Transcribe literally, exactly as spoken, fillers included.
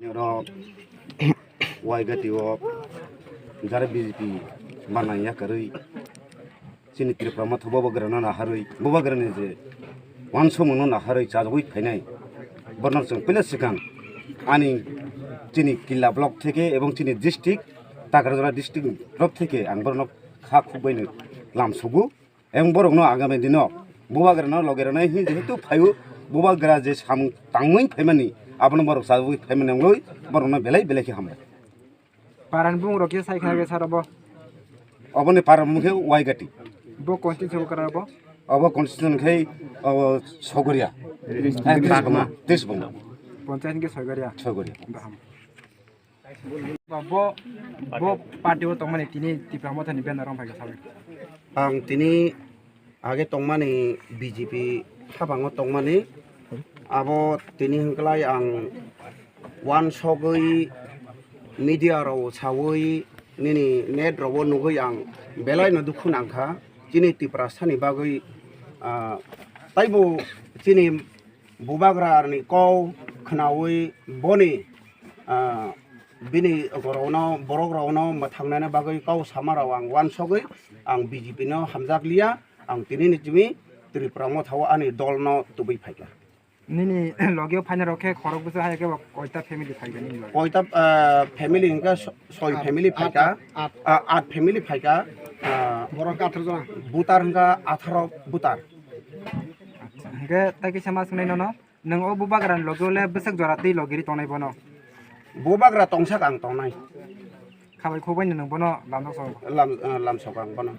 Oro Waigati o jara B J P manang yakarwi chini Tripura motha Bubagrano naharwi, Bubagrani je wansukmungno naharwi chajagwi phainai borno chwng puila swkang ani chini Killa block theke ebong chini district Takrajora district block theke ang borno kha khukbaino lamsugo. Eng borokno agami dino Bubagrano logerano hin jehetu phaio, Bubagra je samung tangwi phaimani, abono borok chajagwi phaimani wngwi borokno belai belai khe hambai. Paran bung rok khe sai khna khe sar obo. Oboni paran bung khe Waigati. Bo constitution kara bo? Obo constitution khe obo Sogoria. Tris bung. Tris bung. Panchayat khe Sogoria. Sogoria. Baham. Bo, bo party o tongmani tini Tipra Mothani banner rong phaikha sawi. Ang tini age tongmani B J P habango tongmani, abo tini hwnkhlai ang wansogwi media rok sawi nini net rok o nugwi ang belai no dukhu nangkha chini Tiprasa ni bagwi, ah, taibo chini Bubagra ni kok khnawi boni, ah, bini rokno, borok rokno mwthangnani bagwi kok sama rok ang wansogwi ang B J P no hamjak liya, ang tini ni simi Tripura Motha o ani dol no tubui phaikha. Nini logi o phaina rok khe khorok bwsa hai khe bo koita family phaikha nini logi? Koita, ah, family hwnkhe so-, soi family phaikha, ah, at family phaikha, ah, borok atharo jona, butar hwnkha atharo butar. Hwnkhe tai kisa ma swngnai nono, nwng o Bubagra ni logi o le bwswk jora twi logi ri tongnai bono? Bubagra tongsak ang tongnai. Khabai khukbai no nwng bono lamsok? Lam, ah, lamsok ang bono.